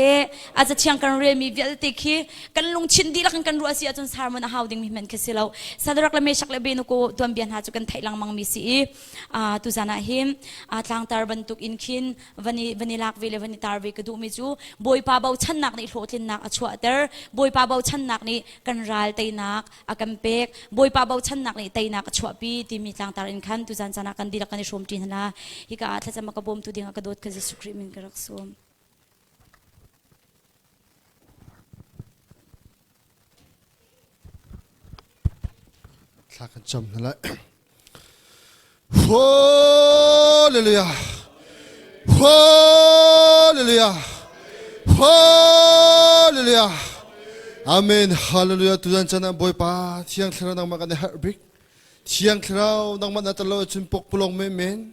A cathiang kan relmi vialte khi kan lungthin dihlak in kan ruah si ahcun sermon a hau dingmi hmanh khi si lo. Sadrak le Meshach le Abednego tuanbia hna cu kan theih lengmang mi si i tuzan ah hin tlangtar bantuk in khin van i van i lak ve le van i tar ve ka duhmi cu Bawipa bochannak nih hlawhtlinnak a chuahter. Bawipa bochannak nih kan ral teinak a kan pek. Bawipa bochannak nih teinak a chuahpi timi tlangtar in khan tuzan caan ah kan dihlak kan i hrawm ṭi hna. Hika ah thlacam a ka bawmtu ding ah ka dawt kha Jesuh Khrih min ka rak sawm. Thla kan cam hna lai. Hallelujah. Hallelujah. Hallelujah. Amen. Hallelujah. Tuzan chan ah Bawipa Thiang Thlarau nangmah kan i harh bik. Thiang Thlarau nangmah na tel lo ahcun pokpalong menmen.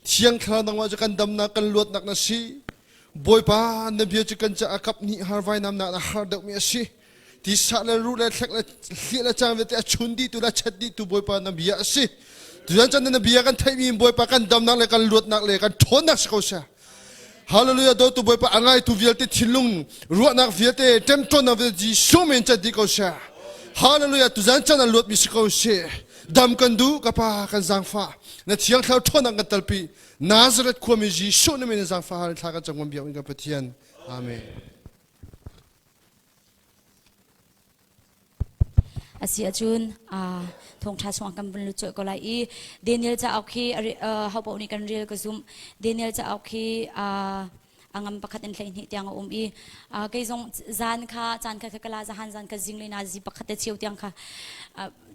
Thiang Thlarau nangmah cu kan damnak kan luatnak na si. Bawipa na bia cu kan caah kap hnih har vainam nak na har deuhmi a si. Tisa le ruh le thlek le hliah le cang vialte a chun dihtu le a chet dihtu Bawipa na bia a si. Tuzan chan na bia kan theihmi Bawipa kan damnak le kan luatnak le kan ṭhawnnak si ko seh. Hallelujah dawtu Bawipa a ngaitu vialte thinlung ruahnak vialte ṭemṭawnnak vialte Jesuh min cat dih ko seh. Hallelujah tuzan chan an luatmi si ko seh. Dam kan duh ka pa kan zaangfah na thiang thlarau ṭhawnnak kan talpi Nazareth khuami Jesuh na min in zaangfah hal thla kan cam kan biak in kan Pathian. Amen. Asi ahcun thawngṭha chungah kan vun lut colh ko lai i Daniel cauk hi ho paoh nih kan rel ka zumh. Daniel cauk hi a ngam pakhat in 12 tiang a um i kei zong zan kha caan kha ka la zahan zan kha zinglei na zi pakhat te cheu tiang kha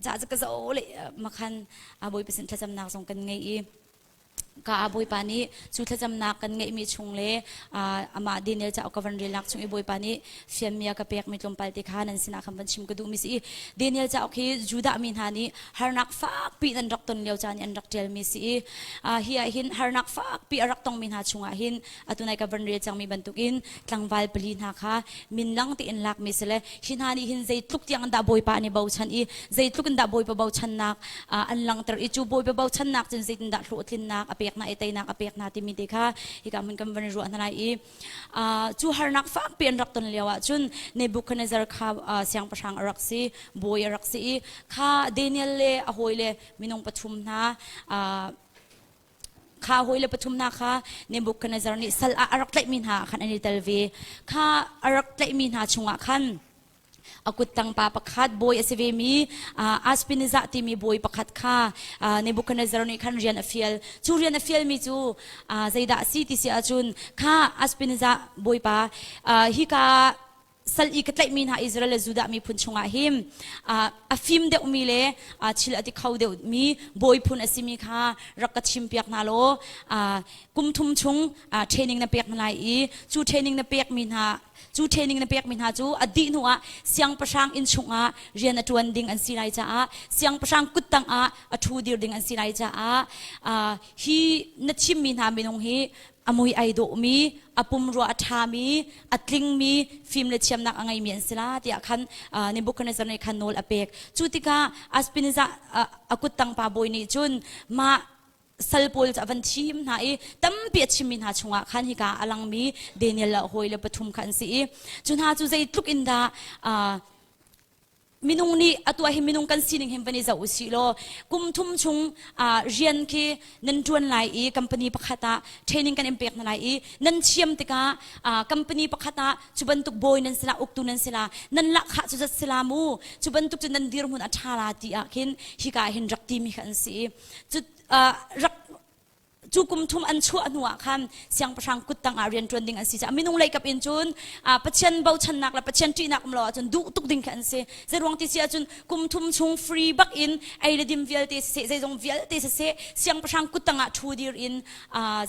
ca cu ka zo le makhan Bawipa sin thlacamnak zong kan ngei i ka a Bawipa nih cu thlacamnak kan ngeihmi chung le amah Daniel cauk ka van relnak chung i Bawipa nih fianmi a ka pekmi tlawmpal te kha nan sinah khan van chim ka duhmi si i Daniel cauk hi Judah mi hna nih harnak fakpi an rak ton lio caan i an rak ṭialmi si i hi ah hin harnak fakpi a rak tongmi hna chungah hin atu nai ka van rel cangmi bantukin tlangval pali hna kha min lang tein lakmi si le hi hna nih hin zeitluk tiang in dah Bawipa an i bochan i zeitluk in dah Bawipa bochannak an langhter i cu Bawipa bochannak cun zeitindah hlawhtlinnak a pek hna i teinak a pek hna timi te kha hika hmun kan van ruah hna lai i cu harnak fakpi an rak ton lio ah cun Nebuchadnezzar kha siangpahrang a rak si bawi a rak si i kha Daniel le a hawi le minung pathum hna kha hawi le pathum hna kha Nebuchadnezzar nih sal ah a rak tlaihmi hna khan an i tel ve kha a rak tlaihmi hna chungah khan a kuttang pa pakhat bawi a si vemi Aspinizah timi bawi pakhat kha Nebuchadnezzar nih khan rian a fial. Cu rian a fialmi cu zeidah a si ti si ahcun kha Aspinizah bawipa hika sal i ka tlaihmi hna Israel le Judah miphun chungah hin a fim deuhmi le thil a ti kho deuhmi bawi phun a simi kha rak ka chimpiak hna law kum thum chung training na pek hna lai i cu training na pekmi hna Cu training na pekmi hna cu a dih hnuah siangpahrang inn chungah rian a ṭuan ding an si lai caah siangpahrang kuttang ah a ṭhu dir ding an si lai caah hi na thimmi hna minung hi a mui ai dawhmi, a pumrua a ṭhami, a tlingmi, fim le thiamnak a ngeimi an si la tiah khan Nebuchadnezzar nih khan nawl a pek. Cu tikah Aspinazar a kuttang pa bawi nih cun mah sal pawl cu a van thim hna i tampi a chimmi hna chungah khan hika a langmi Daniel le a hawi le pathum kha an si i cu hna cu zeitluk in dah minung nih atu ah hin minung kan sining hin van i zoh usih law kum thum chung rian khi nan ṭuan lai i company pakhat ah training kan in pek hna lai i nan thiam tikah company pakhat ah cu bantuk bawi nan si la uktu nan si la nan lahkhah cu zat si la mu cu bantuk cu nan dirhmun a ṭha la ti ah khin hika ah hin rak timi kha an si i cu rak cu kum thum an chuah hnu ah khan siangpahrang kuttang ah rian ṭuan ding an si caah minung lei kap in cun Pathian bochannak le Pathian ṭihnak um lo ahcun duh tuk ding khi an si. Zeiruang ti si ahcun kum thum chung free bak in ei le dim vialte siseh zeizong vialte siseh siangpahrang kuttang ah ṭhu dir in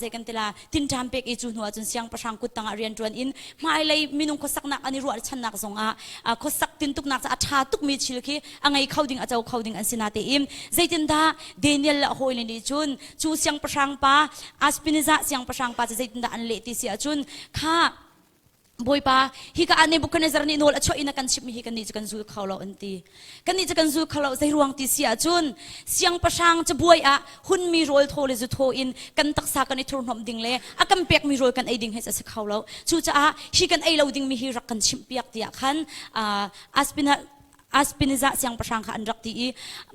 zei kan ti la tinṭam pek i cu hnu ahcun siangpahrang kuttang ah rian ṭuan in hmailei minung khuasaknak an i ruahchannak zong ah khuasak tintuknak caah a ṭha tukmi thil khi a ngei kho ding a co kho ding an si natein zeitindah Daniel le a hawile nih cun cu siangpahrang pa Aspinazah siangpahrang pa cu zeitindah an leh ti si ahcun kha Bawipa, hika ah Nebuchadnezzar nih nawl a chuah in a kan chimhmi hi kannih cu kan zul kho lo an ti. Kannih cu kan zul kho lo zei ruang ti si ahcun siangpahrang cabuai ah hunmi rawl thaw le zu thaw in kan taksa kan i thurhnomh ding le a kan pekmi rawl kan ei ding hi a si kho lo. Cucaah hi kan ei lo dingmi hi rak kan chimhpiak tiah khan Aspina Aspinizah siangpahrang kha an rak ti i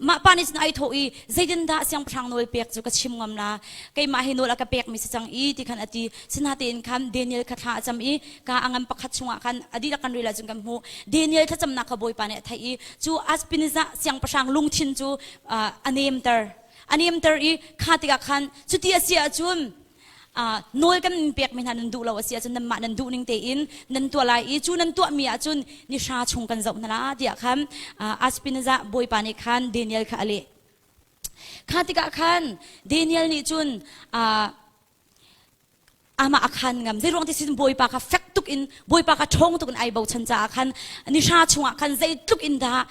mah pa nih cun ai thawh i zeitindah siangpahrang nawl pek cu ka chim ngam la keimah hi nawl a ka pekmi si cang i ti khan a ti. Sinatein khan Daniel kha thla a cam i ka a ngan pakhat chungah khan a dihlak kan rel ahcun kan hmuh. Daniel thlacamnak kha Bawipa nih a theih i cu Aspinizah siangpahrang lungthin cu a nemter. A nemter i kha tikah khan cuti a si ahcun nawl kan in pekmi hna nan duh lo a si ahcun nanmah nan duh ning tein nan tuah lai i cu nan tuahmi ahcun ni hra chung kan zoh hna la tiah khan Aspinazah bawipa nih khan Daniel kha a leh. Kha tikah khan Daniel nih cun amah a khan ngam. Zeiruang ti sin Bawipa kha fek tuk in Bawipa kha ṭhawng tuk in ai bochan caah khan ni hra chungah khan zeitluk in dah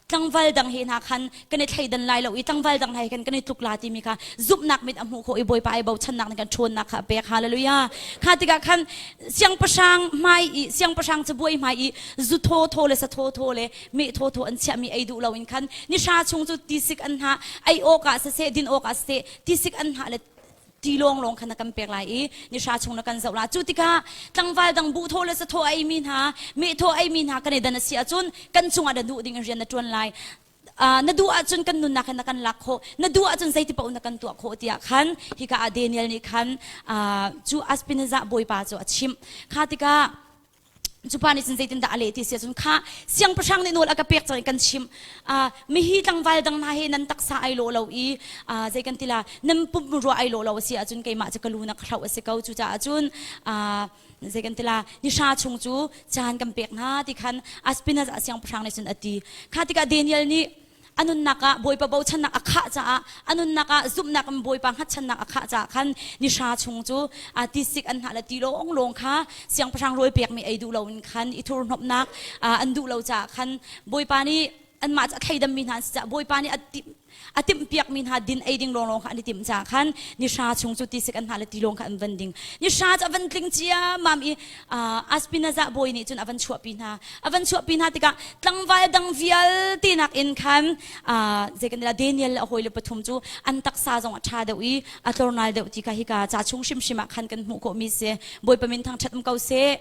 tlangval dang he hna khan kan i thleidan lai lo i tlangval dang he khan kan i tluk la timi kha zumhnak mit a hmuh khawh i Bawipa ai bochannak nih kan ṭhawnnak kha a pek. Hallelujah. Kha tikah khan siangpahrang hmai i siangpahrang cabuai hmai i zu thaw thaw le sa thaw thaw le meh thaw thaw an chiahmi ei duh loin khan ni hra chung cu tisik an hna ei awkah siseh din awkah siseh tisik an hna le ti lawnglawng khan na kan pek lai i ni hra chung na kan zoh la. Cu tikah tlangval dang buh thaw le sathaw a eimi hna, meh thaw a eimi hna kan i dan a si ahcun kan cungah na duh ding in rian na ṭuan lai. Na duh ahcun kan nunnak hin na kan lak khawh, na duh ahcun zeiti paoh na kan tuah khawh tiah khan hika ah Daniel nih khan cu Aspinazah bawipa cu a chimh. Kha tikah cu pa nih cun zeitindah a leh ti si ahcun kha siangpahrang nih nawl a ka pek cang i kan chimh, mihi tlangval dang hna he nan taksa ai lawh lo i zei kan ti la, nan pum rua ai lawh lo a si ahcun keimah cu ka lu na ka hloh a si ko. Cucaah cun zei kan ti la, ni hra chung cu caan kan pek hna ti khan Aspinas ah siangpahrang nih cun a ti. Kha tikah Daniel nih a nunnak ah Bawipa bochannak a khah caah, a nunnak ah zumhnak in Bawipa hngatchannak a khah caah khan ni hra chung cu tisik an hnah le ti lawnglawng kha siangpahrang rawl pekmi ei duh loin khan i thurhnawmhnak an duh lo caah khan Bawipa nih anmah cu a thleidammi hna an si caah Bawipa nih a timhpiakmi hna din ei ding lawnglawng kha an i timh caah khan ni hra chung cu tisik an hnah le ti lawng kha an van ding. Ni hra cu a van tling ciammam i Aspinazah bawi nih cun a van chuahpi hna. A van chuahpi hna tikah tlangval dang vialte nakin khan zei kan ti Daniel le a hawile pathum cu an taksa zong a ṭha deuh i a tlornal deuh ti kha hika ca chung hrimhrim ah khan kan hmuh khawhmi si. Bawipa min thangṭhat um ko seh.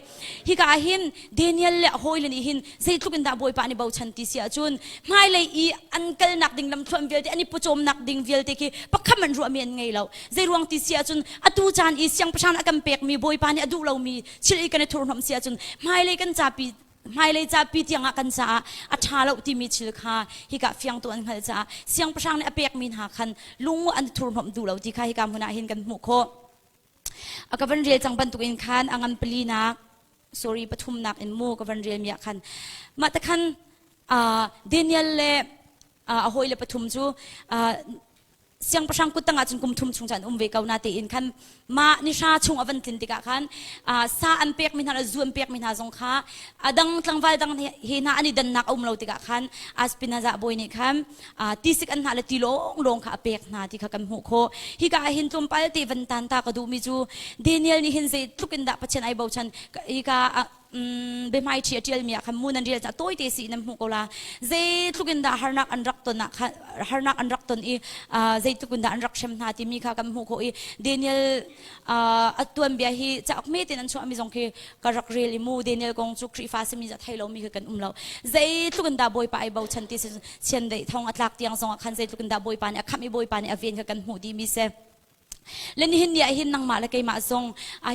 Hika ah hin Daniel le a hawile nih hin zeitluk in dah Bawipa an i bochan ti si ahcun hmailei i an kalnak ding lamthluan vialte, an i pawcawmnak ding vialte khi pakhat an ruahmi an ngei lo. Zeiruang ti si ahcun atu caan i siangpahrang a kan pekmi Bawipa nih a duh lomi thil i kan i thurhnomh si ahcun hmailei kan capi hmailei capi tiangah kan caah a ṭha lo timi thil kha hika fiangtu an hngalh caah siangpahrang nih a pekmi hna khan lung an thurhnomh duh lo ti kha hika hmun ah hin kan hmuh khawh. A ka van rel cang bantukin khan a ngan palinak, sorry, pathumnak in mu ka van rel mi ah khan mah te khan Daniel le a hawile pathum cu siangpahrang kut tangah cun kum thum chung cu an um ve ko na tein khan mah ni hra chung a van tlin tikah khan sa an pekmi hna le zu an pekmi hna zong kha a dang tlangval dang he hna an i dannak a um lo tikah khan Aspinaza bawi nih khan tisik an hna le ti lawnglawng kha a pek hna ti kha kan hmuh khawh. Hika ah hin tlawmpal te van tan ta ka duhmi cu Daniel nih hin zeitluk in dah Pathian ai bochan. Hika biahmaiṭhi a ṭialmi ah khan mu nan rel caah tawite si nan hmuh ko la. Zeitluk in dah harnak an rak ton ah khan harnak an rak ton i zeitluk in dah an rak hrem hna timi kha kan hmuh khawh i Daniel a tuanbia hi cauk me tein an chuahmi zong khi ka rak rel i mu Daniel kong cu Khrihfa simi a thei lomi khi kan um lo. Zeitluk in dah Bawipa ai bochan ti si chiandeih thong a tlak tiang zong ah khan zeitluk in dah Bawipa nih a khamh i Bawipa nih a ven kha kan hmuh dihmi si. Le nihin ni ah hin nangmah le keimah zong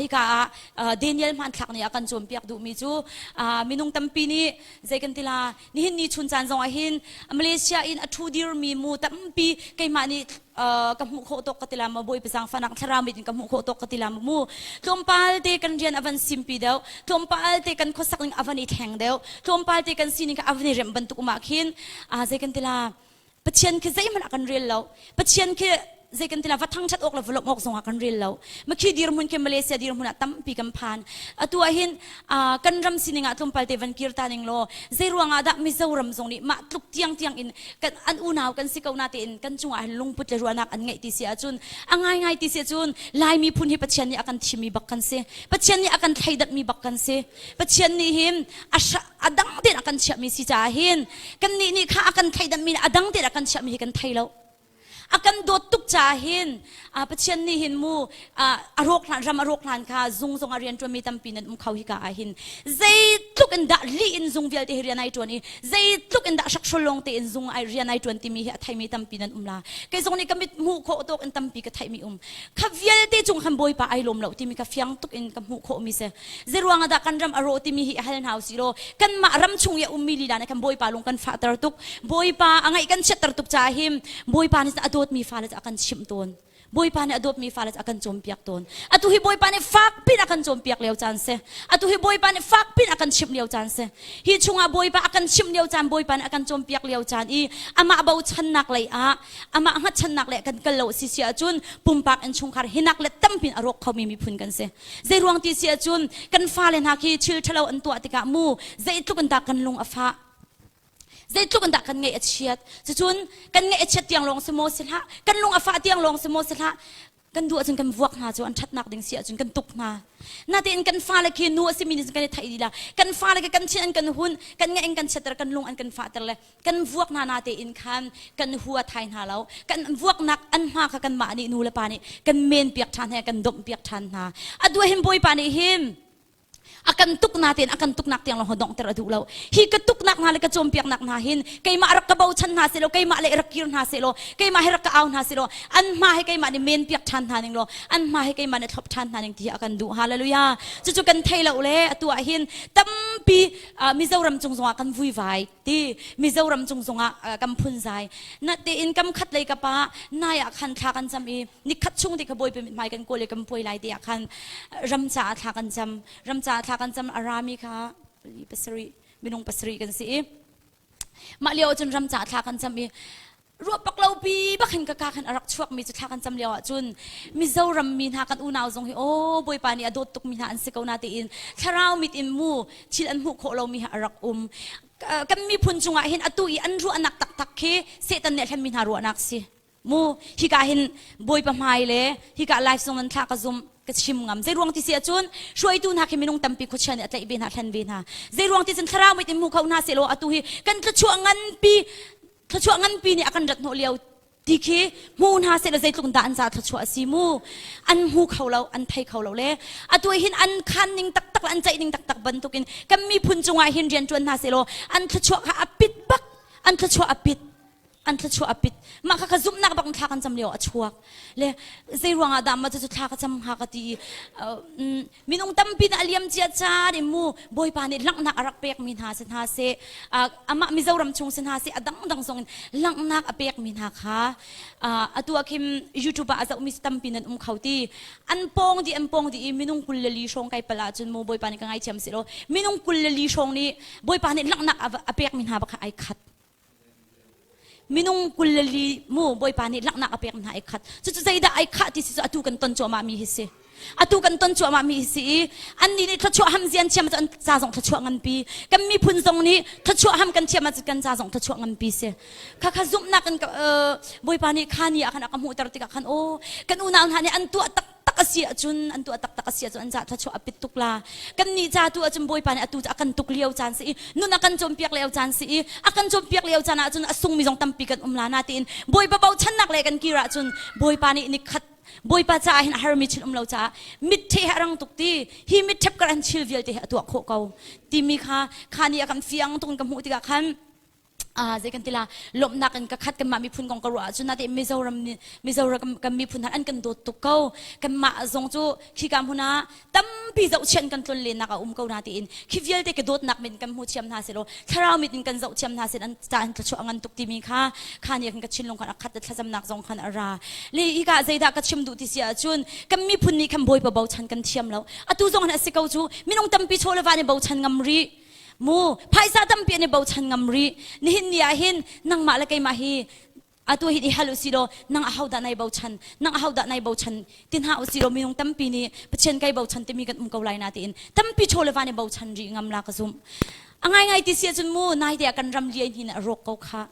hika ah Daniel hmanthlak nih a kan cawnpiak duhmi cu minung tampi nih zei kan ti la, nihin ni chun caan zong ah hin Malaysia in a thu dirmi mu tampi keimah nih ka hmuh khawh tawk ka ti la ma, Bawipa zaangfahnak thlarau mit in ka hmuh khawh tawk ka ti la ma, mu tlawmpal te kan rian a van simpi deuh, tlawmpal te kan khuasak ning a van i thleng deuh, tlawmpal te kan sining kha a van i remh bantuk um ah khin zei kan ti la, Pathian khi zeihmanh a kan rel lo. Pathian khi zei kan ti la va thangthat awk le va lawmh awk zongah kan rel lo. Makhi dirhmun khi Malaysia dirhmun ah tampi kan phan. Atu ah hin kan ram sining ah tlawmpal te van kir ta ning law zei ruangah dah Mizoram zong nih mah tluk tiang tiang in kan an unau kan si ko na tein kan cungah hin lungput le ruahnak an ngeih ti si ahcun a ngaingai ti si ahcun Lai miphun hi Pathian nih a kan thimmi bak kan si. Pathian nih a kan thleidanhmi bak kan si. Pathian nih hin a dang tein a kan chiahmi si caah hin kannih nih kha a kan thleidanhmi le a dang tein a kan chiahmi hi kan thei lo. A kan dawt tuk caah hin Pathian nih hin mu a rawk hlan ram a rawk hlan kha zung zong a rian ṭuanmi tampi nan um kho hika ah hin zeitluk in dah lih in zung vialte hi rian ai ṭuan i zeitluk in dah hrakhrawl lawng tein zung ai rian ai ṭuan timi hi a theimi tampi nan um la. Kei zong nih ka mit hmuh khawh tawk in tampi ka theihmi um. Kha vialte cung khan Bawipa ai lawm lo timi kha fiang tuk in ka hmuh khawhmi si. Zeiruang ah dah kan ram a rawh timi hi hal hna usih law kanmah ram chung i a ummi lila nih khan Bawipa lung kan fahter tuk. Bawipa a ngaih kan chiatter tuk caah hin Bawipa nih a dawtmi fale cu a kan chimh tawn. Bawipa nih a dawtmi fale cu a kan cawnpiak tawn. Atu hi Bawipa nih fak pin a kan cawnpiak lio caan si. Atu hi Bawipa nih fak pin a kan chimh lio caan si. Hi chungah Bawipa a kan chimh lio caan, Bawipa nih a kan cawnpiak lio caan i amah bochannak lei ah amah hngatchannak le kan kal lo si si ahcun pumpak innchungkhar hinak le tampin a rawk khomi miphun kan si. Zeiruang ti si ahcun kan fale hna khi thil ṭhalo an tuah tikah mu zeitluk in dah kan lung a fah. Zeitluk in dah kan ngaih a chiat. Cucun kan ngaih a chiat tiang lawng si maw si hlah, kan lung a fah tiang lawng si maw si hlah, kan duh ahcun kan vuak hna cu an ṭhatnak ding si ahcun kan tuk hna. Natein kan fale khi nu a simi nih cun kan i theih dih la. Kan fale khi kan thin an kan hun, kan ngaih an kan chiatter, kan lung an kan fahter le kan vuak hna na tein khan kan hua thai hna lo. Kan vuaknak an hma kha kanmah nih nu le pa nih kan men piak ṭhan he kan domh piak ṭhan hna. A duh hin Bawipa nih hin a kan tuk na tein a kan tuknak tiang lawng donghter a duh lo. Hi ka tuknak hna le ka cawnpiaknak hna hin keimah rak ka bochan hna seh law keimah le rak kir hna seh law keimah he rak ka au hna seh law an hma he keimah nih men piak ṭhan hna ning law an hma he keimah nih thlop ṭhan hna ning ti hi a kan duh. Hallelujah. Cucu kan thei lo le atu ah hin tampi Mizoram cung zongah kan vuivai ti Mizoram cung zongah kan phunzai. Na tein kam khat lei ka pa nai ah khan thla kan cam i nikhat chung te kha Bawipa mithmai kan kawl i kan puai lai te ah khan ram caah thla kan cam. Ram caah thla kan cam a rami kha pasarih minung pasarih kan si i mah lio ahcun ram caah thla kan cam i ruah pak lo pi bak hin ka ka khan a rak chuak mi cu thla kan cam lio ahcun Mizoram mi hna kan unau zong hi aw Bawipa nih a dawt tuk mi hna an si ko na tiin thlarau mit in mu thil an hmuh khawh lo mi hi a rak um. Kan miphun cungah hin atu i an ruahnak taktak khi Satan nih a hlenmi hna ruahnak si. Mu hika hin Bawipa hmai le hika live zong nan thlah ka zum ka chim ngam. Zei ruang ti si ahcun hruaitu hna khi minung tampi khuachia nih a tlaih ve hna hlen ve hna. Zei ruang ti cun thlarau mit in hmu kho hna sehlaw atu hi kan thluachuah nganpi thluachuah nganpi nih a kan rat hnawh lio ti khi hmu hna sehlaw zeitluk dah an ca thluachuah a si mu. An hmu kho lo, an thei kho lo le atu hin an khan ning taktak le an ceih ning taktak bantukin kan miphun cungah hin rian ṭuan hna sehlaw an thluachuah kha a pit bak an thluachuah a pit an thluachuah a pit. Mah kha ka zumhnak bak in thla kan cam lio a chuak. Le zei ruangah dah mah cucu thla ka cam hnga ka ti i minung tampi na a liam cia caan in mu Bawipa nih langhnak a rak pekmi hna si hna seh amah Mizoram chung si hna seh a dangdang zong in langhnak a pekmi hna kha atu ah khin YouTube ah a zohmi tampi nan um kho ti an pawng di an pawng di i minung 24 hrawng kai pal ahcun mu Bawipa nih ka ngaithiam seh law minung 24 hrawng nih Bawipa nih langhnak a pekmi hna bak kha ai khat. Minung 24 mu Bawipa nih langhnak a pek hna ai khat. Cucu zeidah ai khah ti si cu atu kan ton cuahmah mi hi si. Atu kan ton cuahmah mi hi si i annih nih thluachuah ham zian thiam cu an ca zong thluachuah nganpi. Kan miphun zong nih thluachuah ham kan thiam ahcun kan ca zong thluachuah nganpi si. Kha kha zumhnak in Bawipa nih kha ni ah khan a ka hmuhter tikah khan aw kan unau hna nih an tuah tak tak a si ahcun an tuah taktak a si ahcun an ca thluachuah a pit tuk la. Kan nih ca tu ahcun Bawipa nih atu cu a kan tuk lio caan si i nun a kan cawnpiak lio caan si i a kan cawnpiak lio caan ahcun a sungmi zong tampi kan um la na tiin Bawipa bochannak le kan kir ahcun Bawipa nih nikhat Bawipa caah hin a harmi thil um lo caah mittheh he a rang tuk ti hi mitthep kar an thil vialte hi a tuah khawh ko timi kha kha ni a kan fiang tuk in ka hmuh tikah khan zei kan ti la lawmhnak in ka khat kanmah miphun kong ka ruah ahcun natein Mizoram nih Mizoram kan miphun han an kan dawt tuk ko. Kanmah zong cu khika hmun ah tampi zohchian kan tlon lennak a um ko na tiin khi vialte ka dawtnak mit in kan hmu thiam hna selaw thlarau mit in kan zoh thiam hna sel an ca an thluachuah ngan tuk timi kha kha nih khan ka thinlung khan a khat thlacamnak zong khan a ra. Le hika zeidah ka chim duh ti si ahcun kan miphun nih khan Bawipa bochan kan thiam lo. Atu zong han a si ko cu minung tampi chaw le va nih bochan ngam rih. Mu phaisa tampi an i bochan ngam rih. Nihin ni ah hin nangmah le keimah hi. Atu hi i hal usih law nang ahodah nai bochan, nang ahodah nai bochan ti hna usih law minung tampi nih Pathian kai bochan timi kan um ko lai na tiin tampi chaw le va nih bochan rih ngam la ka zumh. A ngaingai ti si ahcun mu naite ah kan ram liai hin a rawk ko kha.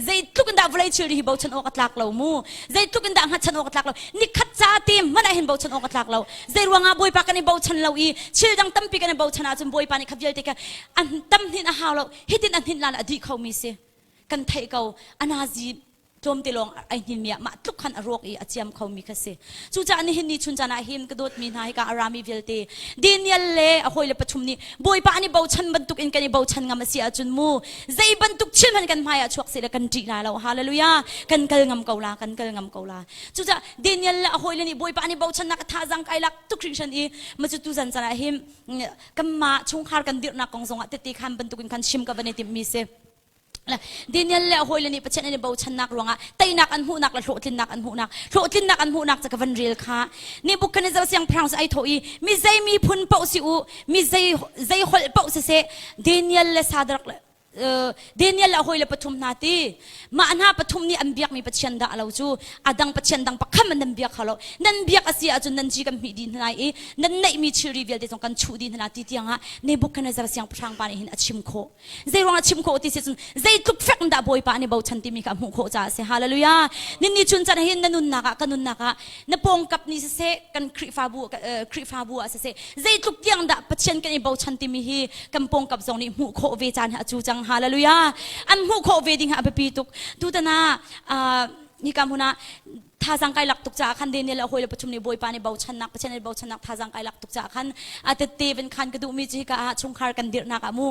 Zeitluk in dah vawlei thilri hi bochan awk a tlak lo mu. Zeitluk in dah hngatchan awk a tlak lo. Nikhat ca te hmanh ah hin bochan awk a tlak lo. Zei ruangah Bawipa kan i bochan lo i thil dang tampi kan i bochan ahcun Bawipa nih kha vialte kha an tam hnin a hau lo. Hitin a hninh la le a dih khomi si. Kan theih ko a nazi tlawmte lawng ai hninmi ah mah tluk khan a rawk i a ciam khomi kha si. Cucaah nihin ni chun caan ah hin ka dawtmi hna hika a rami vialte Daniel le a hawile pathum nih Bawipa an i bochan bantuk in kan i bochan ngam a si ahcun mu zei bantuk thil hmanh kan hmai ah chuak seh le kan ṭih la lo. Hallelujah! Kan kal ngam ko la, kan kal ngam ko la. Cucaah Daniel le a hawile nih Bawipa an i bochannak a thazang kai lak tuk hringhran i ma cu tu zan caan ah hin kanmah chungkhar kan dirhnak kong zongah tete khan bantukin khan chim ka van i timhmi si. Daniel le a hawile nih Pathian an i bochannak ruangah teinak an hmuhnak le hlawhtlinnak an hmuhnak hlawhtlinnak an hmuhnak ca ka van rel kha Nebuchadnezzar siangpahrang cu ai thawh i mi zei miphun paoh si u mi zei zei holh paoh siseh Daniel le Sadrak le Daniel le a hawile pathum hna ti mah hna pathum nih an biakmi Pathian dah lo cu a dang Pathian dang pakhat man nan biak kho lo nan biak a si ahcun nan ci kan hmih dih hna lai i nan neihmi thilri vialte zong kan chuh dih hna ti tiangah Nebuchadnezzar siangpahrang pa nih hin a chim khawh Zei ruangah chim khawh ti si cun zeitluk fek in dah Bawipa nih bochan timi kha hmuh khawh caah a si. Hallelujah. Ninni chun can hin na nunnak ah ka nunnak ah na pawngkap nih siseh kan Khrihfabu Khrihfabu ah siseh zeitluk tiang dah Pathian kan i bochan timi hi kan pawngkap zong nih hmuh khawh ve caan hi a cu cang. Hallelujah. An hmuh khawh ve ding hi a biapi tuk. Tutan ah hika hmun ah thazang kai lak tuk caah khan Daniel a hawile pathum nih Bawipa nih bochannak Pathian nih bochannak thazang kai lak tuk caah khan a tette van khan ka duhmi cu hika ah chungkhar kan dirhnak ah mu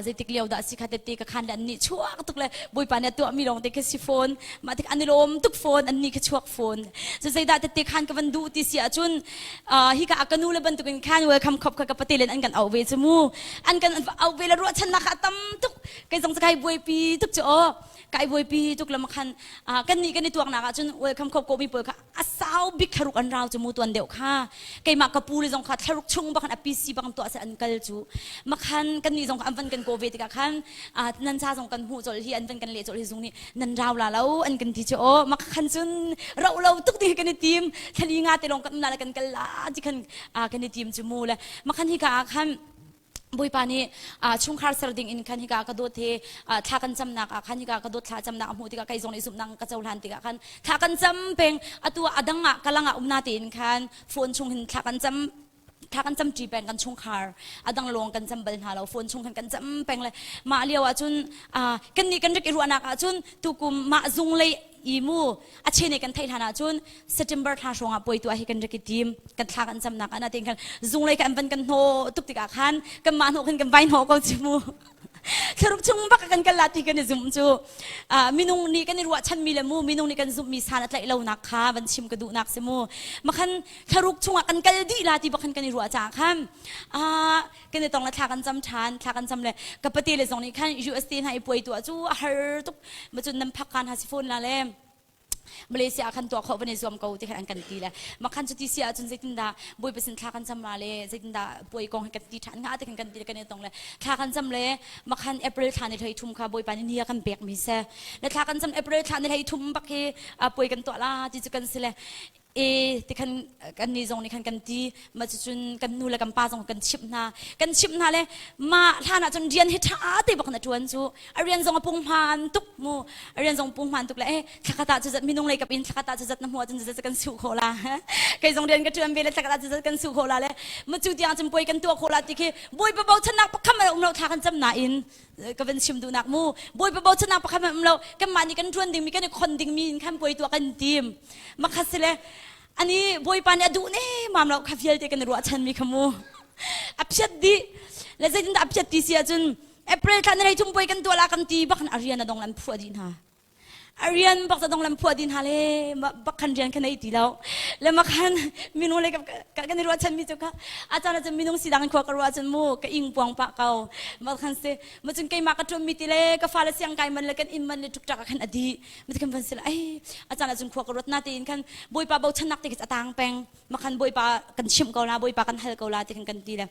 zeitik lio dah si kha tette ka khan le an nih chuak tuk le Bawipa nih a tuahmi lawng te khi si fawn mah tik an i lawm tuk fawn an nih khi chuak fawn cu zeidah tette khan ka van duh ti si ahcun hika a ka nu le bantukin khan welcome khop kha ka pate len an kan auh ve cu mu an kan auh ve le ruahchannak kha a tam tuk kei zong cu kai buaipi tuk cu aw kai buaipi tuk lam khan kan nih kan i tuaknak ah cun welcome khop ko mi pawl kha a sau bik thlaruk an rau cu mu tuan deuh kha keimah ka pu le zong kha thlaruk chung bak a PC bak tuah se an kal cu makhan kan nih zong kha an van kan ko ve tikah khan nan sa zong kan hmuh col hi an van kan leh col hi zung nih nan rau la lo an kan ti cu aw makhan cun rau lo tuk ti kan i tim thlali nga te lawng kan um la kan kal la ti khan kan i tim cu mu le makhan hi ka ah khan Bawipa nih chungkhar ser ding in khan hika ka dawt he thla kan camnak ah khan hika ka dawt thla camnak a hmuh tikah kei zong nih zumhnak ka cohlan tikah khan thla kan cam peng atu adang ah kalang ah umna tein khan phone chung hin thla kan cam thla kan cam ṭi peng kan chungkhar adang lawng kan cam bal hna lo phone chung khan kan cam peng le mah lio ah cun kan nih kan rik i ruahnak ah cun tukum mah zung lei i mu a chene kan theih hlan ahcun September thla hrawng ah puai tuah hi kan rak i tim kan thla kan camnak ah natin khan zunglei kan van kan hnawh tuk tikah khan kan mah hnawh khan kan vai hnawh ko cu mu thlaruk chung bak kan kal la ti kan i zum cu minung nih kan i ruahchanmi le mu minung nih kan zumhmi san a tlaih lonak kha van chim ka duhnak si mu makhan thlaruk chungah kan kal dih la ti bak khan kan i ruah caah khan kan i tong le thla kan cam ṭhan thla kan cam le ka pate le zong nih khan USD hna i puai tuah cu a har tuk ma cun nan phak kan ha si phone la le Malaysia ah khan tuah khawh van i zuam ko ti khan an kan ti le ma khan cu ti si ahcun zeitindah Bawipa sin thla kan cam la le zeitindah puai kong hi kan ti ṭhan hnga ti khan kan ti kan i tong le thla kan cam le ma khan April thla ni hlei thum kha Bawipa nih ni a kan pek mi se le thla kan cam April thla ni hlei thum bak hi puai kan tuah la ti cu kan si le e ti khan kan ni zong nih khan kan ti ma cucun kan nu le kan pa zong kan chimh hna kan chimh hna le ma hlan ah cun rian hi ṭha te bak na ṭuan cu a rian zong a pung hmaan tuk mu a rian zong pung hmaan tuk le e thlakhat ah cuzat minung lei kap in thlakhat ah cuzat na hmuh ahcun cuzat kan suh khawh la kei zong rian ka ṭuan ve le thlakhat ah cuzat kan suh khawh la le ma cu tiang cun puai kan tuah khawh la ti khi bawipa bochannak pakhat um lo thla kan cam nain ka van chim duhnak mu bawipa bochannak pakhat um lo kanmah nih kan ṭuan dingmi kan i khon dingmi in khan puai tuah kan tim makhat si le ani bawipa nih a duh ne mam lo kha vialte kan i ruahchanmi kha mu a phiat dih le zeitindah a phiat ti si ahcun April thla ni hlei thum puai kan tuah la kan ti bak a rian a dong lam phuah dih hna a rian bak dong lam phuah dih hna le bak khan rian kha nei ti lo le ma khan minung le kan i ruahchan mi cu kha a caan ahcun minung si dang in khua ka ruah ahcun mu ka ing puang pah ko ma khan si ma cun keimah ka ṭuan mi ti le ka fale siang kai man le kan inn man le ṭukṭak ah khan a dih ma ti khan van si le ai a caan ahcun khua ka ruat na tein khan bawipa bochannak te khi a tang peng ma khan bawipa kan chimh ko la bawipa kan hal ko la ti khan kan ti le.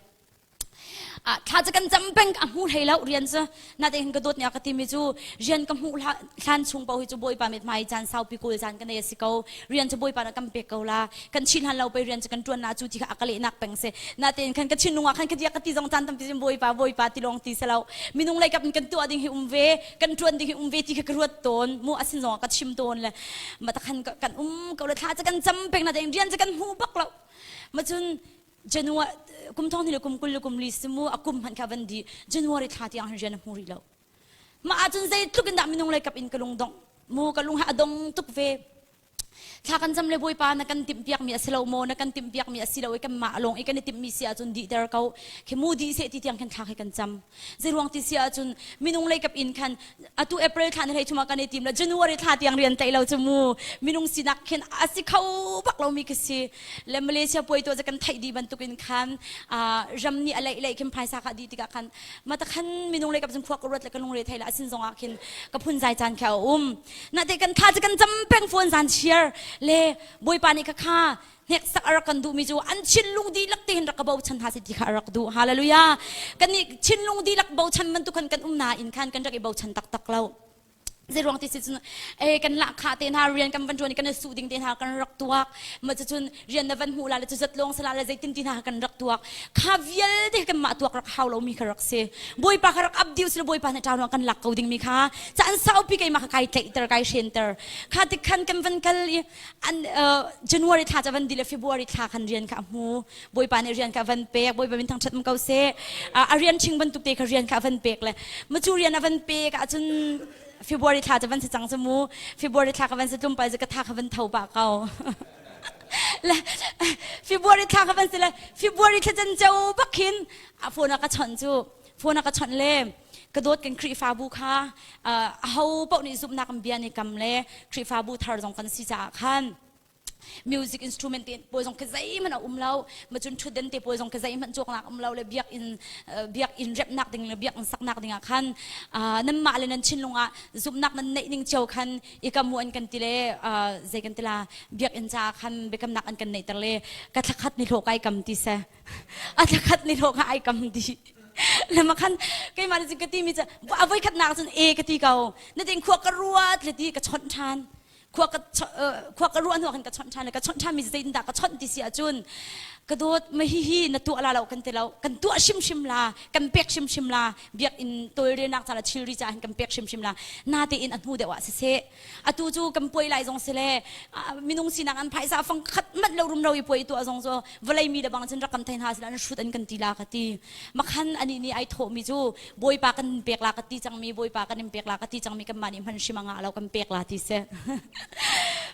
Thla cu kan cam peng a hmu hlei lo rian cu. Natein ka dawt nih a ka timi cu rian ka hmuh hlan chung paoh hi cu Bawipa mithmai caan saupi kawl caan ka nei a si ko. Rian cu Bawipa nih kan pek ko la. Kan chin hlan lo pei rian cu kan ṭuan na cu ti kha a ka lehnak peng si. Natein khan ka thinlung ah khan ka dia ka ti zong caan tampi cun Bawipa Bawipa ti lawng ti si lo. Minung lei kap in kan tuah ding hi um ve, kan ṭuan ding hi um ve ti kha ka ruat tawn. Mu a sin zong ah ka chim tawn le ma ta khan kan um ko le thla cu kan cam peng natein rian cu kan hmu bak lo. Ma cun January kum thong le kum 20 le kum li simu a kum hmanh kha van di January thla tiang hin rian a hmu rih lo. Mah ahcun zeitluk in dah minung lei kap in ka lung dong mu ka lung ha a dong tuk ve. Thla kan cam le Bawipa na kan timh piak mi a si lo maw na kan timh piak mi a si lo i kanmah lawng i kan i timh mi si ahcun dihter ko khi mu dih seh ti tiang khan thla khi kan cam. Zeiruang ti si ahcun minung lei kap in khan atu April thla ni hlei chungah kan i tim le January thla tiang rian tlaih lo cu mu minung sinak khin a si kho bak lomi khi si le Malaysia puai tuah kan theih dih bantukin khan ram nih a leih leih khin phaisa kha dih tikah khan mata khan minung lei kap cun khua ka ruat le ka lungre thei le asin zongah khin ka phun zai caan kha a um na te kan tha cu kan cam peng phone zan chiar le Bawipa nih kha kha hneksak a rak kan duhmi cu an thinlung dihlak te hin rak ka bochan hna si ti kha a rak duh. Hallelujah. Kan nih thinlung dihlak bochan bantuk khan kan um nain khan kan rak i bochan taktak lo. Zeiruang ti si cun eh kan lahkhah te hna rian kan van ṭuan i kan i suh ding te hna kan rak tuak ma cucun rian na van hmuh la le cu zat lawng sala le zeitin ti hna kan rak tuak kha vialte kan mah tuak rak hau lomi kha rak si Bawipa kha rak up diu sila Bawipa nih ṭau kan lak ko ding mi kha ca an saupi keimah kha kai tlaihter kai hrenter kha tik khan kan van kal i an January thla ca van di le February thla khan rian kha a hmu Bawipa nih rian kha a van pek Bawipa min thangṭhat um ko seh a rian ṭhing bantuk te kha rian kha a van pek le macu rian a van pek ahcun February thla ca van si cang cu mu February thla ka van si tlawmpal cu ka tha kha van tho pah ko le February thla kha van si le February thla can ceu bak khin a phone a ka chawnh cu phone a ka chawnh le ka dawt kan Khrihfabu kha aho paoh nih zumhnak in bia an i kam le Khrihfabu thar zong kan si caah khan music instrument te pawl zong khi zeihmanh a um lo macun ṭhutden te pawl zong khi zeihmanh cawknak um lo le biakinn biakinn remhnak ding le biakinn saknak ding ah khan nanmah le nan thinlung ah zumhnak nan neih ning cio khan i kam u an kan ti le zei kan ti la biakinn caah khan biakamnak an kan neihter le ka thlakhat ni hlawh kai kam ti seh a thlakhat ni hlawh kha ai kam dih lema khan keimah nih cun ka ti mi cu a voi khatnak cun e ka ti ko na tin khua ka ruat le ti ka chawnh ṭhan khua ka khua ka ruah hnu khan ka chawnh ṭhan le ka chawnh ṭhan mi zeitindah ka chawnh ti si ahcun ka dawt ma hi hi na tuah la lo kan ti lo kan tuah hrimhrim la kan pek hrimhrim la biakinn tawlrelnak ca le thilri ca hin kan pek hrimhrim la natein a hnu deuh ah siseh atu cu kan puai lai zong si le minung sinak an phaisa fang khat manh lo rumro i puai tuah zong cu vawlei mi le bang cun rak kan thei hna sila an hrut an kan ti la ka ti makhan ani nih ai thawh mi cu bawipa kan pek la ka ti cang mi bawipa kan in pek la ka ti cang mi kan mah nih hman hrim anga lo kan pek la ti se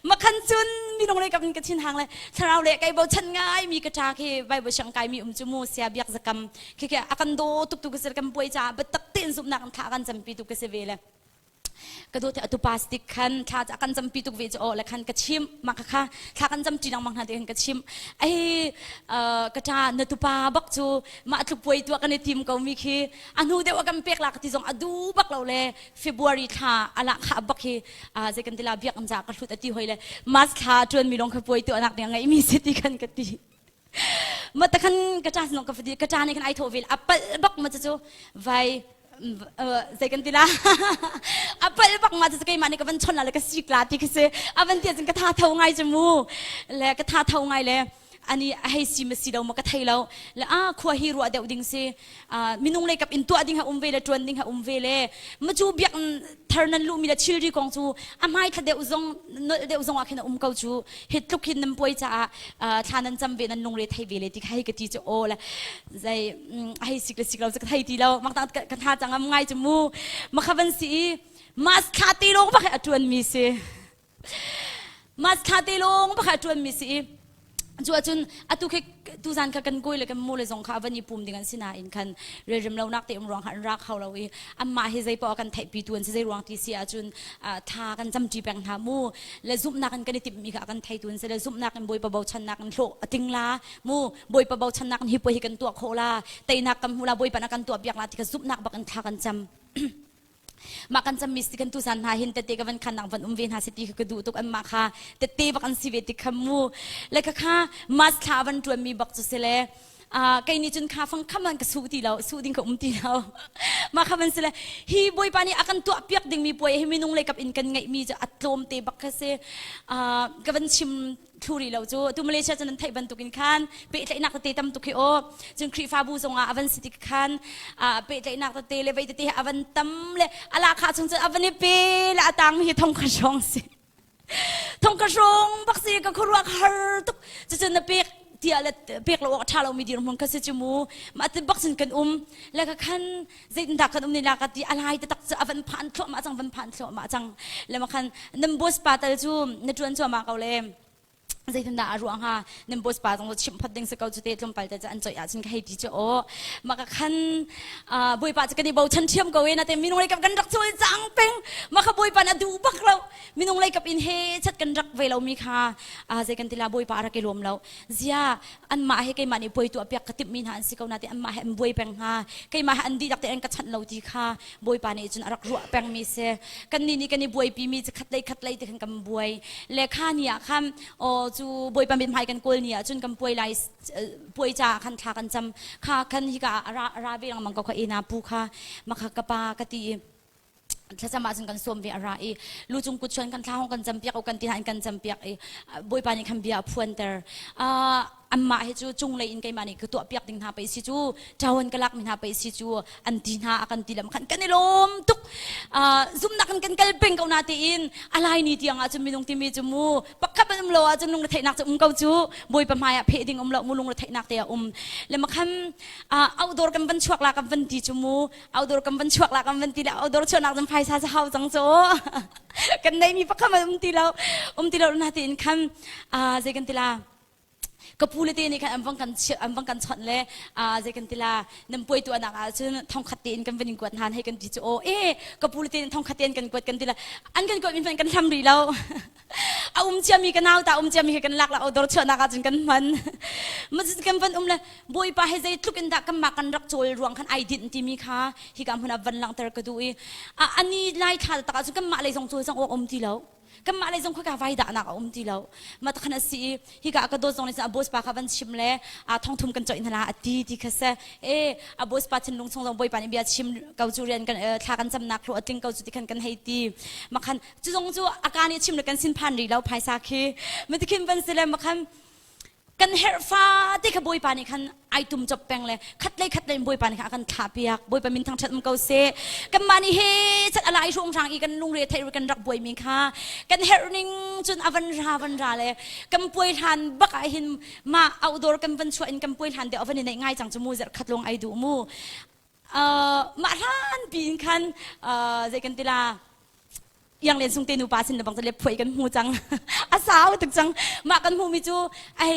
makhan cun minung le kam ka thin hang le thlarau le kai bochan ngai mi ka ṭa khi bible siang kai mi um cu mu sia biak zakam khi khi akan do tuk tu ka sir kan puai ca biatak tein zumhnak an thla kan campi tu ka si ve le Ka dawt atu plastic khan thla a kan campi tuk ve cu aw le khan ka chim mah kha kha thla kan cam ṭi lengmang hna ti khan ka chim ai ka ṭa na tupa bak cu mah tluk puai tuah kan i tim ko mi khi a hnu deuh a kan pek la ka ti zong a du bak lo le February thla a lah kha bak hi zei kan ti la biak za ka hlut a ti hoi le March thla ṭuan mi lawng kha puai tuah nak ding a ngeih mi si ti khan ka ti ma ta khan ka ṭa sinong ka fadi ka ṭa nih khan ai thawh vel a palh bak ma cu vai zei kan ti la a palh bak ma cu keimah nih ka van chon la le ka sik la ti khi si a van ti ahcun ka tha tho ngai cu mu le ka tha tho ngai le ani a hei si ma si lo ma ka thei lo le a khua hi ruah deuh ding si minung lei kap in tuah ding ha um ve le tuan ding ha um ve le ma cu biak thar nan luhmi le thilri kong cu a hmai thla deuh zong nolh deuh zong ah khin a um ko cu hi tluk hin nan puai caah thla nan cam ve nan lungre thei ve le ti kha hei ka ti cu aw le zei hei sik le sik lo cu ka thei ti lo mak ka hna cang am ngai cu mu ma kha van si i mas thla te lawng bak a tuan mi si mas thla te lawng bak a tuan mi si i cu ahcun atu khi tuzan kha kan kawi le kan mu le zong kha van i pum ding an si nain khan relrem lonak te um ruang kha an rak hau lo i anmah hi zei poah kan theihpi tu an si zei ruang ti si ahcun tha kan camṭi peng hna mu le zumhnak in kan i timhmi kha kan thei tu an si le zumhnak in Bawipa bochannak in hlawh a ting la mu Bawipa bochannak in hi puai hi kan tuah khawh la teinak kan hmu la Bawipa na kan tuah piak la ti kha zumhnak bak in thla kan cam Mah kan cammi si kan tusan hna hin tete ka van khan nak van um ve hna si ti kha ka duh tuk an mah kha tete bak an si ve ti kha mu le kha kha mas thla van tuan mi bak cu si le. Kei nih cun kha fang kham an ka su ti lo, su ding ka um ti lo. Mah kha van si le hi Bawipa nih a kan tuah piak dingmi puai hi minung lei kap in kan ngeihmi cu a tlawm te bak kha si. Ka van chim thlu rih lo cu. Tu Malaysia cu nan theih bantukin khan pehtlaihnak tete tam tuk hi aw. Cun Khrihfabu zongah a van si tik khan pehtlaihnak tete le vei tete a van tam le ala kha chung cun a van i pe le a tang hi thong kha hrawng si. Thong ka hrawng bak si ka khuaruah ka har tuk. Cucun na pek tiah le pek lo awk a ṭha lomi dirhmun kha si cu mu. Mah ti bak cun kan um. Le ka khan zeitindah kan um ni la ka ti a lai taktak cu a van phan thluahmah cang van phan thluahmah cang. Le ma khan nan boss pa tal cu na ṭuan cuahmah ko le zeitindah a ruah hnga nan boss pa zong cu chimh phot ding si ko cu te tlawmpal te cu an coih ahcun ka hei ti cu aw mah ka khan bawipa cu kan i bochan ṭhiam ko e na te minung lei kap kan rak cawl cang peng mah kha bawipa na duh bak lo minung lei kap in he chat kan rak ve lomi kha zei kan ti la bawipa a rak i lawm lo zia anmah he keimah nih puai tuah piak ka timhmi hna an si ko na te anmah he an buai peng hnga keimah he an dihlak te an ka chanh lo ti kha Bawipa nih cun a rak ruah pengmi si. Kannih nih kan i buaipimi cu khatlei khatlei ti khan kan buai. Le kha ni ah khan aw cu Bawipa mithmai kan kawl ni ah cun kan puai lai puai caah khan thla kan cam. Kha khan hika ah a ra ve lengmang ko kha ina pu kha makha ka pa ka ti i thlacam ah cun kan sawm ve a ra i lu cung kut chuan kan thla hong kan cam piak o kan ti hna in kan cam piak i Bawipa nih khan bia a phuanter. Anmah hi cu cunglei in keimah nih ka tuah piak ding hna pei si cu ṭawan ka lak mi hna pei si cu an ti hna a kan ti lam khan kan i lawm tuk. Zumnak in kan kal peng ko na tiin a lai ni tiang ah cun minung timi cu mu pakhat an um lo ahcun lungretheihnak cu um ko cu Bawipa hmai ah pheh ding um lo mu lungretheihnak te a um le makhan outdoor kan van chuak la kan van ti cu mu outdoor kan van chuak la kan van ti le outdoor chuahnak cun phaisa cu hau cang cu kan nei mi pakhat um ti lo um ti lo na tiin khan zei kan ti la ka pu le te nih khan an vang kan an vang kan chawnh le zei kan ti la nan puai tuah nak ah cun thongkhat tein kan van in kuat hna hei kan ti cu aw e ka pu le te nih thongkhat tein kan kuat kan ti la an kan kuat mi hmanh kan hlam rih lo a um ciami ka nau ta um ciami he kan lak la odor chuahnak ah cun kan hman ma kan van um le bawipa he zeitluk in dah kanmah kan rak cawl ruang khan ai dinh timi kha hika hmun ah van langhter ka duh i ani lai thla tak ah cun kanmah lei zong cawl cang awk um ti lo Kanmah lei zong khaka vai dahnak a um ti lo. Ma takhan a si i hika ka dawt zong nih cun a boss pa kha van chim le a thongthum kan coih hna la a ti ti kha se. E a boss pa thinlung chung zong bawipa nih bia chim ko cu rian kan thla kan camnak hlawh a tling ko cu ti khan kan hei ti. Ma khan cu zong cu a ka nih chim le kan sin phan rih lo phaisa khi. Ma tikhin van si le ma khan kan herh fate kha Bawipa nih khan ai tum cop peng le khatlei khatlei in Bawipa nih khan a kan thlah piak. Bawipa min thangṭhat um ko seh. Kanmah nih he chat a lai hrawnghrang i kan lungre theih kan rak buaimi kha kan herh ning cun a van ra van ra le kan puai hlan bak ah hin mah outdoor kan van chuah in kan puai hlan deuh a van i neih ngai cang cu mu zarh khat lawng ai duh mu. Mah hlan piin khan zei kan ti la Iang Len Sung te nupa sin le bang le phuai kan hmu cang. A sau tuk cang. Mah kan hmu mi cu ai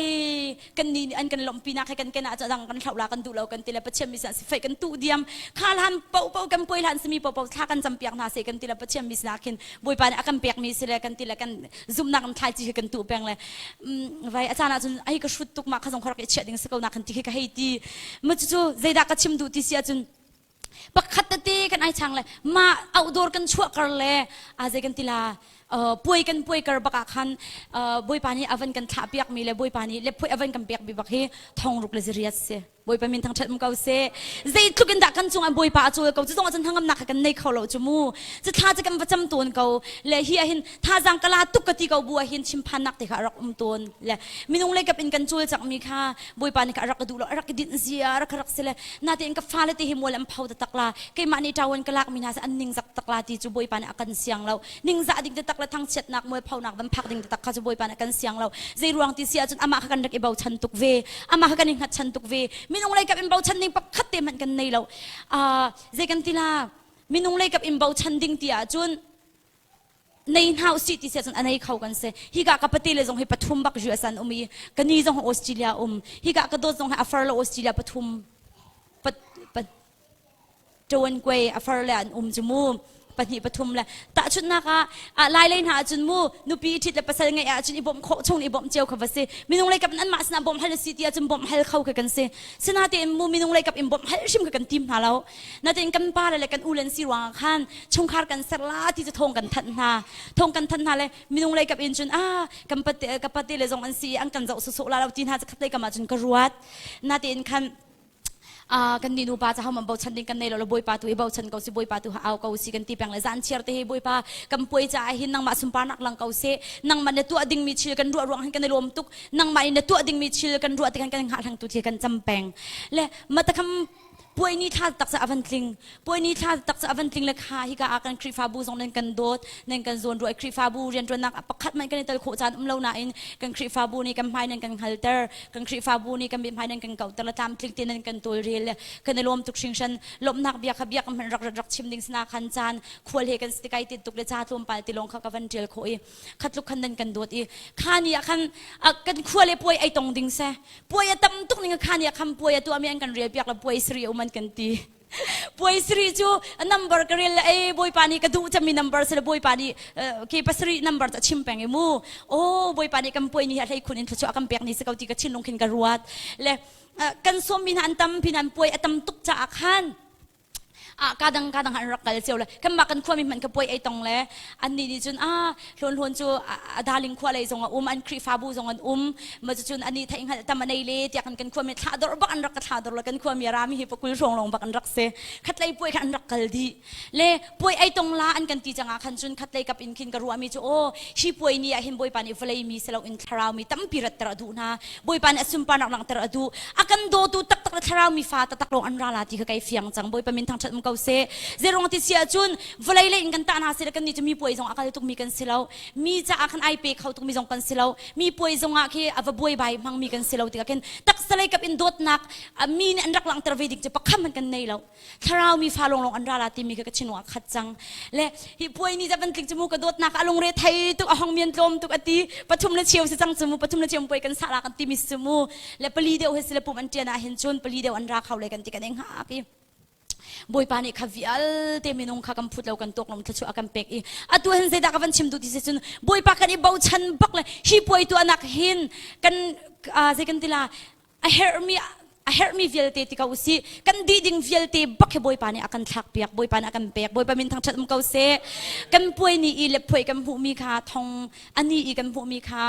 kan ni an kan lompi nak he kan ken ah dang kan hlau la kan duh lo kan ti le Pathian mi sin si fei kan tu diam. Kha hlan po po kan puai hlan simi po po thla kan cam piak hna se kan ti le Pathian mi sin ah khin Bawipa nih a kan pek mi si le kan ti le kan zumnak kan thlai chi kan tu peng le vai a caan ah cun ai ka hrut tuk ma kha zong kha rak i chiah ding si ko na kan ti khi ka hei ti. Ma cu zeidah ka chim duh ti si ahcun pakhat tete kan ai chang le ma outdoor kan chuah kar le a zei kan ti la puai kan puai kar bak ah khan bawipa nih avan kan thlah piak mi le bawipa nih le phuai avan kan pek bi bak hi thong ruk le zariat si bawipa min thangthat um ko se zeitluk in dah kan cung ah bawipa a cawl ko cu zong ah cun hnangamnak kha kan nei kho lo cu mu cu thla cu kan va cam tawn ko le hi ah hin thazang kala tuk ka ti ko bu ah hin chimphannak te kha a rak um tawn le minung le kap in kan cawl cak mi kha Bawipa nih a rak ka duh lo a rak ka dinh zia a rak rak si le natein ka fale te hi mual an pho taktak la keimah nih ṭawan ka lak mi hna an ningzak tak la ti cu Bawipa nih a kan siang lo ningzah ding taktak le thangchiatnak mual phonak van phak ding taktak kha cu Bawipa nih a kan siang lo zei ruang ti si ahcun amah kha kan rak i bochan tuk ve amah kha kan i hngatchan tuk ve minung lei kap in bochan ding pakhat te hmanh kan nei lo zei kan ti la minung lei kap in bochan ding ti ahcun Nei hna usih ti siah cun a nei kho kan si. Hika ka pate le zong hi pathum bak US an um i ka ni zong Australia um. Hika ka dawt zong hi a far le Australia pathum pat pat ṭawan kuai a far le an um cu mu. Pahnih pathum le tahchunhnak ah lai lei hna ahcun mu nupi i ṭhit le pasal ngeih ahcun i bawmh khawh chung i bawmh cio kha va si. Minung lei kap in anmah sinah bawmh hal a si ti ahcun bawmh hal kho kha kan si. Sinatein mu minung lei kap in bawmh hal hrim kha kan tim hna lo. Natein kan pa le kan u le an si ruangah khan chungkhar kan ser la ti cu thawng kan thanh hna. Thawng kan thanh hna le minung lei kap in cun ah kan pate ka pate le zong an si i an kan zoh sawsawh la lo ti hna cu khat lei kam ahcun ka ruat. Natein khan kan nih nupa ca homan bochan ding kan nei lo bawipa tu i bochan ko si bawipa tu ha au ko si kan ti peng le zan chiar te hi bawipa kan puai ca hin nangmah sunparnak lang ko se nangmah na tuah dingmi thil kan ruah ruang hin kan i lawm tuk nangmah in na tuah dingmi thil kan ruah tikhan kan hngah hlang tu thil kan cam peng le matakham puai ni thla tak ca avan tling puai ni thla tak ca avan tling le kha hika ah kan Khrihfabu zong nan kan dawt nan kan zawn ruai Khrihfabu rianṭuannak pakhat man kan i tel khawh caan um lo nain kan Khrihfabu nih kan hmai nan kan hngalter kan Khrihfabu nih kan mithmai nan kan kauhter le tlamtling te nan kan tawlrel le kan i lawm tuk hringhran lawmhnak bia kha bia kan hmanh rak rak chim ding sina khan caan khual he kan si kai ti tuk le ca tlawmpal ti lawng kha ka van ṭial khawh i khatluk khan nan kan dawt i kha ni ah khan kan khua le puai ai tong ding se puai a tam tuk ning kha ni ah khan puai a tuahmi an kan rel piak le puai sri um an kan ti puai sri cu number ka rel le ei bawipa nih ka duh cemmi number si le bawipa nih ke pasarih number cu a chim peng i mu oh bawipa nih kan puai ni hi a hlei khun in thluachuah kan pek ni si ko ti ka thinlung khin ka ruat le kan sawmmi hna an tampi hna an puai a tam tuk caah khan ah kadang kadang an rak kal cio le kanmah kan khuami hmanh ka puai ei tong le annih nih cun ah hlawn hlawn cu a darling khua lei zong a um an Khrihfabu zong an um ma cun ani theih hngalh tam anei le tiah kan kan khuami thlah dor bak an rak ka thlah dor le kan khuami rami hi pakul hrawng lawng bak an rak si khatlei puai kha an rak kal dih le puai ei tong la an kan ti cangah khan cun khatlei kap in khin ka ruahmi cu aw hi puai ni ah hin Bawipa nih vawlei mi si loin thlarau mi tampi ratter a duh hna Bawipa nih a sunparnak langhter a duh a kan dawtu taktak le thlarau mi fa taktak lawng an ra la ti kha kai fiang cang Bawipa min thangṭhat um ko seh zeirong ti si ahcun vawlei lei in kan tah hna seh kan nih cu mi puai zong a kal tukmi kan si lo mi caah khan ai pe kho tukmi zong kan si lo mi puai zong ah khi a va buai bai hmangmi kan si lo tikah khin taksa lei kap in dawtnak mi nih an rak langhter ve ding cu pakham kan nei lo thlarau mi fa lawnglawng an ra la timi kha ka thinlung ah khat cang le hi puai ni van tling cu mu ka dawtnak a lungre thei tuk a hong mian tlawm tuk ati pathum le cheu si cang cu mu pathum le cheu puai kan sa la kan timi si mu le pali deuh he si le pum an tian ah hin cun pali deuh an ra kho le kan ti kan eng hak i Bawipa nih kha vialte minung kha kan phut lo kan tuak lom thluachuah a kan pek i atu hin zeidah ka van chim duh ti si cun Bawipa kan i bochan bak le hi puai tuahnak hin kan zei kan ti la a herhmi a herhmi vialte ti ko usih kan dih ding vialte bak hi Bawipa nih a kan thlak piak Bawipa nih a kan pek Bawipa min thangṭhat um ko seh kan puai ni i le phuai kan hmuhmi kha thong ani i kan hmuhmi kha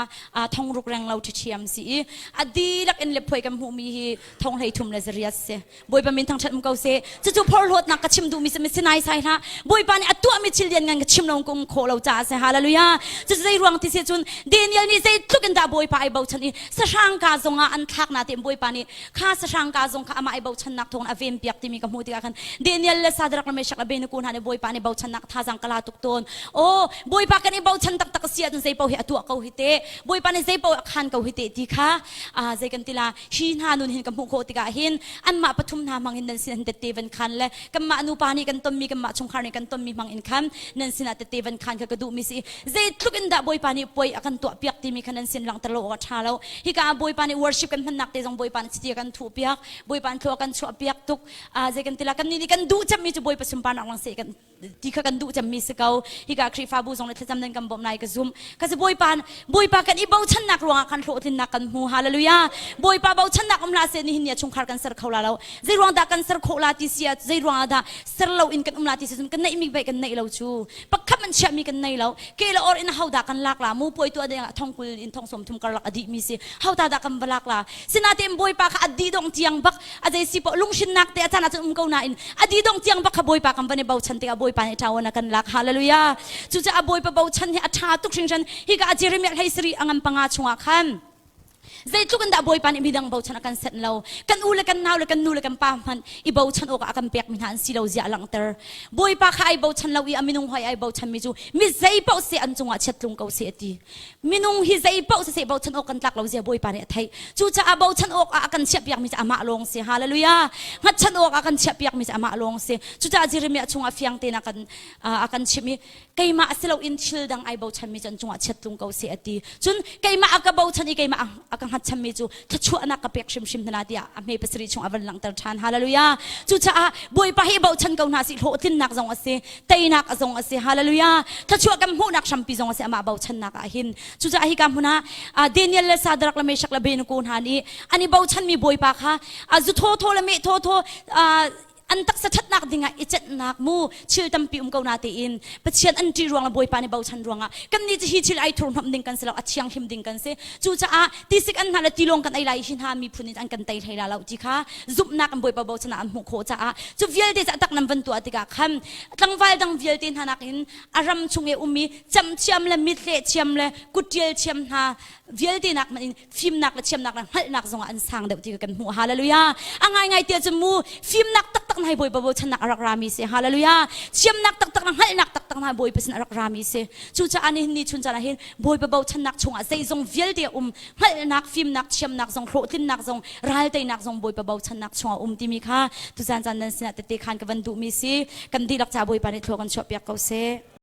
thong ruk reng lo ṭhiṭhiam si i a dihlak in le phuai kan hmuhmi hi thong hlei thum le zariat si Bawipa min thangṭhat um ko seh. Cucu phorhlawtnak ka chim duhmi si sinai sai hlah. Bawipa nih a tuahmi thil lianngan ka chim lo ka um khawh lo caah a si. Hallelujah. Cucu zei ruang ti si cun Daniel nih zeitluk in dah Bawipa ai bochan i sahrang ka zong ah an thlak na tein Bawipa nih kha sahrang ka zong kha amah ai bochannak thawng a ven piak timi ka hmuh tikah khan Daniel le Sadrak le Meshach le Abednego hna nih Bawipa nih bochannak thazaang ka la tuk tawn. Oh, Bawipa kan i bochan taktak a si ahcun zei paoh hi a tuah ko hi te. Bawipa nih zei paoh a khan ko hi te ti kha zei kan ti la hi hna nun hin ka hmuh khawh tikah hin anmah pathum hna hmang hin nan sin tette van khan le kanmah nupa nih kan tonmi kanmah chungkhar nih kan tonmi hmang in khan nan sinah tette van khan kha ka duhmi si zeitluk in dah Bawipa nih puai a kan tuah piak timi kha nan sin langhter lo awk a ṭha lo hika ah Bawipa nih worship kan hmannak te zong Bawipa nih chiti a kan thuh piak Bawipa nih thlua kan chuah piak tuk zei kan ti la kan nih nih kan duh cemmi cu Bawipa sunparnak lang seh kan ti kha kan duh cemmi si ko hika Khrihfabu zong le thlacam nan kan bawmh lai ka zum ka si Bawipa Bawipa kan i bochannak ruangah kan hlawhtlinnak kan hmu hallelujah Bawipa bochannak um hlah seh nihin ni a chungkhar kan ser kho la lo zei ruang dah kan ser khawh la ti si ah zei ruangah dah ser lo in kan um la ti si cun kan neih mi baik kan neih lo cu pakhat man chiah mi kan nei lo ke le or in ho dah kan lak la mu puai tu adeng ah thongkul in thong som thum karlak adi mi si ho ta dah kan va lak la sinatein Bawipa kha adi dong tiang bak a zei si poh lungsinnak te a caan ahcun um ko nain a di dong tiang bak kha Bawipa kan van i bochan tikah Bawipa nih ṭawan a kan lak hallelujah cucaah Bawipa bochan hi a ṭha tuk hringhran hika a Jeremiah hlei sari a ngan panga chungah khan zeitluk in dah Bawipa nih midang bochan a kan senh lo kan u le kan nau le kan nu le kan pa hmanh i bochan awkah a kan pekmi hna an si lo zia a langhter Bawipa kha ai bochan lo i a minung hoi ai bochan mi cu mi zei paoh se an cungah chiat tlung ko se a ti Minung hi zei paoh siseh bochan awk kan tlak lo zia Bawipa nih a theih. Cucaah bochan awk ah a kan chiahpiakmi cu amah lawng si. Hallelujah. Hngatchan awk ah kan chiahpiakmi cu amah lawng si. Cucaah Jeremiah chungah fiang tein a kan a kan chimh i keimah si loin thil dang ai bochanmi cu an cungah chiat tlung ko seh a ti. Cun keimah a ka bochan i keimah a ka hngat. hngatchanmi cu thluachuahnak ka pek hrimhrim hna tiah a hme pasarih chung a van langhter ṭhan. Hallelujah. Cucaah Bawipa hi bochan ko hna sih hlawhtlinnak zong a si, teinak zong a si. Hallelujah. Thluachuah kan hmuhnak hrampi zong a si amah bochannak ah hin. Cucaah hika hmun ah Daniel le Sadrak le Meshach le Abednego hna nih an i bochanmi Bawipa kha zu thawthaw le meh thawthaw an taksa ṭhatnak dingah i cenhnak mu thil tampi um ko na tiin Pathian an ṭih ruang le Bawipa nih bochan ruangah kannih cu hi thil ai thurhnawmh ding kan si lo, a thianghlim ding kan si. Cucaah tisik an hna le tilawng kan ei lai hi hna miphun in an kan tei hlei la lo ti kha zumhnak an Bawipa bochan ah an hmuh khawh caah cu vialte cu a tak nan van tuah tikah khan tlangval dang vialte hna nakin a ram chung i ummi camhthiam le mithleh thiam le kutṭial thiam hna vialte nak hmanh in fimnak le thiamnak le hngalhnak zongah an sang deuh ti kan hmuh. Hallelujah. A ngaingai tiah cun mu fimnak taktak na Bawipa bochannak a rak rami si. Hallelujah. Thiamnak taktak na hngalhnak taktak na Bawipa sin a rak rami si. Cucaah nihin ni chun caan ah hin Bawipa bochannak chungah zeizong vialte a um, hngalhnak, fimnak, thiamnak zong, hlawhtlinnak zong, ralteinak zong Bawipa bochannak chungah um timi kha tuzan caan nan sinah tete khan ka van duhmi si. Kan dihlak ca Bawipa nih thlua kan chuahpiak ko seh.